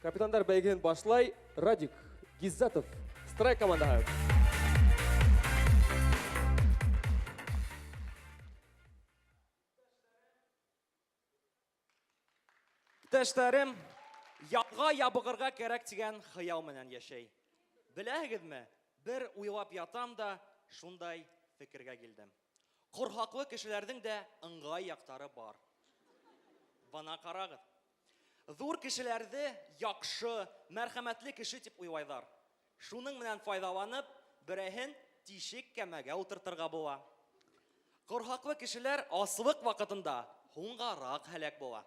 Капитандар бәйгеһен башлай Радик Гиззатов, Страйк командаһы. Иптәштәрем, ялга ябыгырга кәрәк дигән хыял менән яшәй. Беләһегезме, бер уйлап ятам да, шундай фикергә килдем. Корһаклы кешеләрнең дә ыңгай яктары бар. Бына карагыз. Зур кешеләрҙе яҡшы, мәрхәмәтле кеше дип уйлайҙар. Шуның менән файҙаланып, берәйһен тишек кәмәгә ултыртырға була. Ҡорһаҡлы кешеләр аслыҡ ваҡытында һуңғараҡ һәләк була.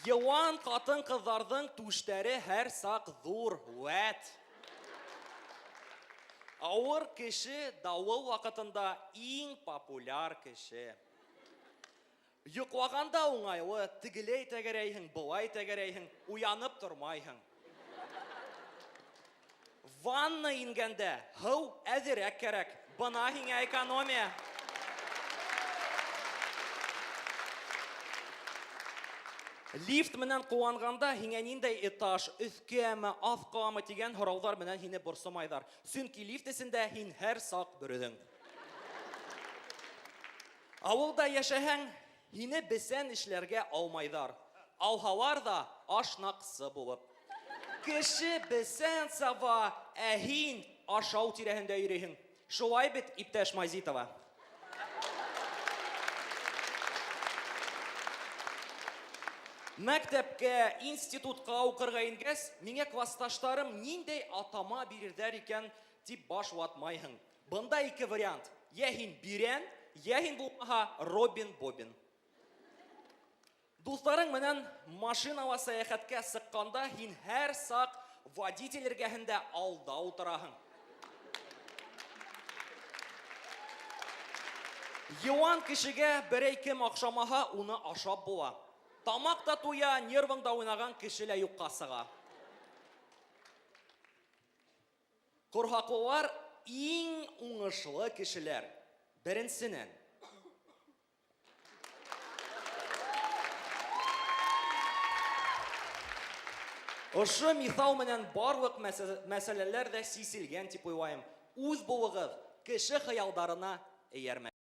Йыуан ҡатын-ҡыҙҙарҙың түштәре һәр саҡ ҙур, вәт. Ауыр кеше дауыл ваҡытында иң популяр кеше. Йоҡлағанда уңайлы, тегеләй тәгәрәйһең, былай тәгәрәйһең, уянып тормайһың. Ванна ингәндә һыу әҙерәк кәрәк. Бына һиңә экономия. Лифт менән ҡыуанғанда һиңә ниндәй этаж, өҫкәме, аҫҡамы тигән һорауҙар менән һине борсомайҙар. Сөнки лифт эсендә һин һәр саҡ берүҙең. Авылда яшәһәң, һине бесән эшләргә алмайҙар. Алһалар ҙа, ашнаҡсы булып. Кеше бесән саба, ә һин ашау тирәһендә йөрөйһөң. Шулай бит, иптәш Мазитова? Мәктәпкә, институтка укырга ингәс, миңә классташтарым ниндәй атама бирерҙәр икән дип баш ватмайһың. Бында ике вариант, йә һин Бирән, йә һин булмаһа Робин Бобин. Дуҫтарың менән машинала сәйәхәткә сыҡҡанда һин һәр саҡ водитель эргәһендә алда утыраһың. Йыуан кешегә берәй кем оҡшамаһа, уны ашап була. Тамаҡ та туя, нервың да уйнаған кеше лә юҡҡа сыға. Корһаклылар иң уңышлы кешеләр. Беренсенән. Ошо миҫал менән барлыҡ мәсьәләләр ҙә сиселгән дип уйлайым. Үҙ булығыҙ, кеше хыялдарына эйәрмәгеҙ.